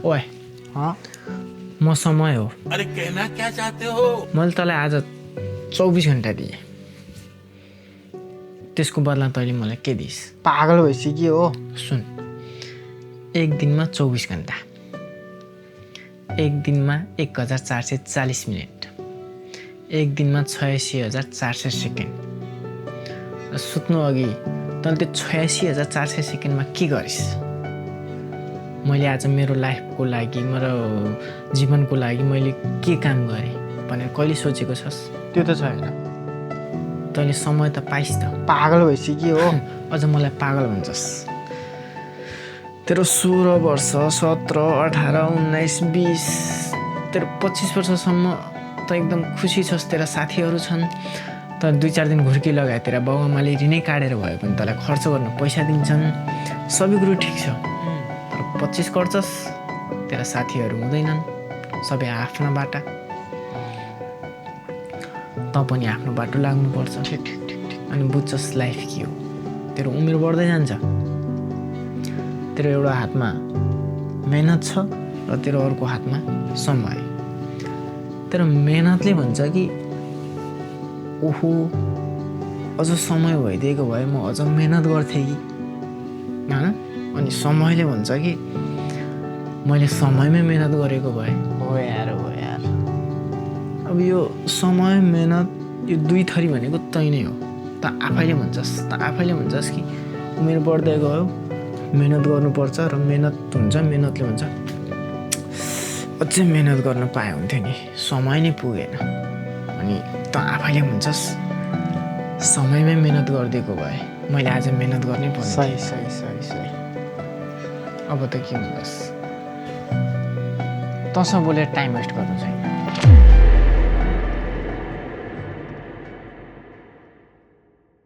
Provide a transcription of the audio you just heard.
ओए म समय हो। अरे कहना क्या चाहते हो? मैले तँलाई आज 24 घन्टा दिएँ, त्यसको बदला तैँले मलाई के दिइस्? पागल भइसक्यो हो। सुन, एक दिनमा 24 घन्टा, एक दिनमा 1440 मिनट, एक दिनमा 86,400 सेकेन्ड। सुत्नु अघि तैँले त्यो 86,400 सेकेन्डमा के गरिस्? मैले आज मेरो लाइफको लागि, मेरो जीवनको लागि मैले के काम गरेँ भनेर कहिले सोचेको छस्? त्यो त छैन। तैँले समय त पाइस् त। पागल भइसक्यो हो। अझ मलाई पागल भन्छस्? तेरो 16 वर्ष, 17, 18, 19, 20, तेरो 25 वर्षसम्म त एकदम खुसी छस्, तेरा साथीहरू छन्, त 2-4 दिन घुर्की लगाए तेरा बाउआमाले ऋणै काटेर भए पनि तँलाई खर्च गर्न पैसा दिन्छन्, सबै कुरो ठिक छ। तर 25 गर्छस्, तेरा साथीहरू हुँदैनन्, सबै आफ्ना बाटा, त पनि आफ्नो बाटो लाग्नुपर्छ। ठिक। अनि बुझ्छस् लाइफ के हो? तेरो उमेर बढ्दै जान्छ, तेरो एउटा हातमा मेहनत छ र तेरो अर्को हातमा समय। तेरो मेहनतले भन्छ कि ओहो अझ समय भइदिएको भए म अझ मेहनत गर्थेँ कि, होइन? अनि समयले भन्छ कि मैले समयमै मेहनत गरेको भए। हो यार। अब यो समय मेहनत यो दुई थरी भनेको तै नै हो। त आफैले भन्छस् कि उमेर बढ्दै गयो, मेहनत गर्नुपर्छ र मेहनत हुन्छ, मेहनतले भन्छ अझै मेहनत गर्न पाए हुन्थ्यो नि, समय नै पुगेन। अनि त आफैले भन्छस् समयमै मेहनत गरिदिएको भए मैले आज मेहनत गर्नै पर्छ। सही। अब त के भन्छस्? तँसँग बोलेर टाइम वेस्ट गर्नु छैन।